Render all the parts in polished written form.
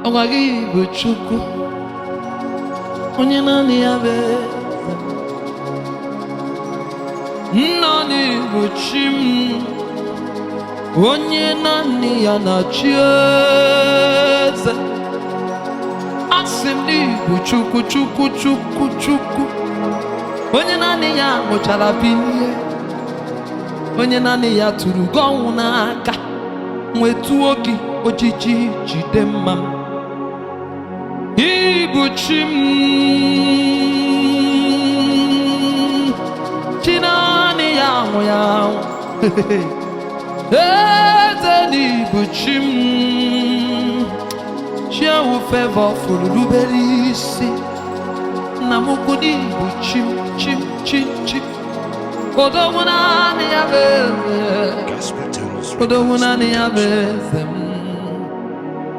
Ọgwa gị bụ Chukwu, onye naanị ya bụ eze. Naanị bụ chi m, onye naanị ya na-achị eze. Asị m na ịbụ Chukwu, Chukwu, Chukwu, Chukwu, onye naanị ya mụchara bilie, onye naanị ya tụrụ gị ọnwụ n'aka, nwetuo gị ojiji jide mma m. Ịbụ chi m, chi naanị ya anwụ ya anwụ. Eze n'ịbụ chi m, chi ahụ fevọ fụrụ rubere isi. Nna m ukwu n'ịbụ chi m, chi m, chi chi. Odogwu naanị ya bụ eze. Gospel Tunes Odogwu Records naanị ya bụ Production. eze m.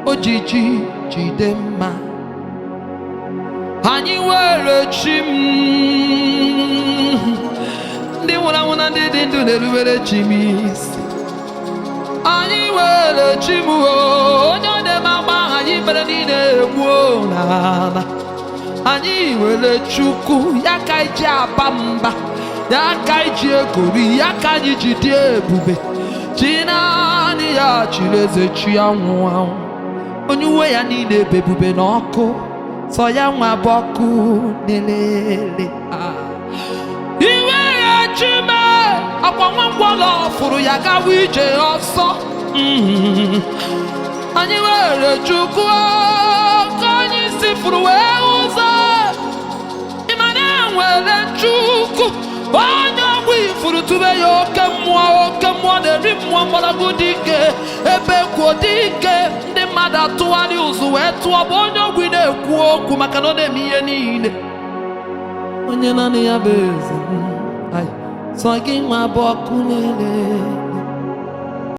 Ojiji jide mma. Anyị were chi m. Ndị nwụrụ anwụ na ndị dị ndụ na-erubere chi m isi. Anyị were chi m o, onye ọ na-eme agba anyị mere niile egbuo n'ala. Anyị were Chukwu ya ka anyị ji aba mba, ya ka anyị ji egori, ya ka anyị ji dị ebube. Chi naanị ya chiri eze, chi anwụ anwụ, onye uwe ya niile bụ ebube na ọkụ, sọ ya nwa bụ ọkụ na-elele. Iwe ya chime akwa nwa ngwọlọ fụrụ ya gawa ije ọsọ. Anyị were Chukwu ka anyị si fụrụ wee ụzọ. Ịma na enwere Chukwu onye ọgwụ ifuru tube ya oke mmụọ, oke mmụọ na-eri mmụọ, mgbọrọgwụ dike ebe kwuo dike, ndị mmadụ atụgharị ụzụ wee tụọ bụ onye ọgwụ na-ekwu okwu maka na ọ na-eme ihe niile. Onye naanị ya bụ eze m. Ai, sọ gị nwa bụ ọkụ na-ere.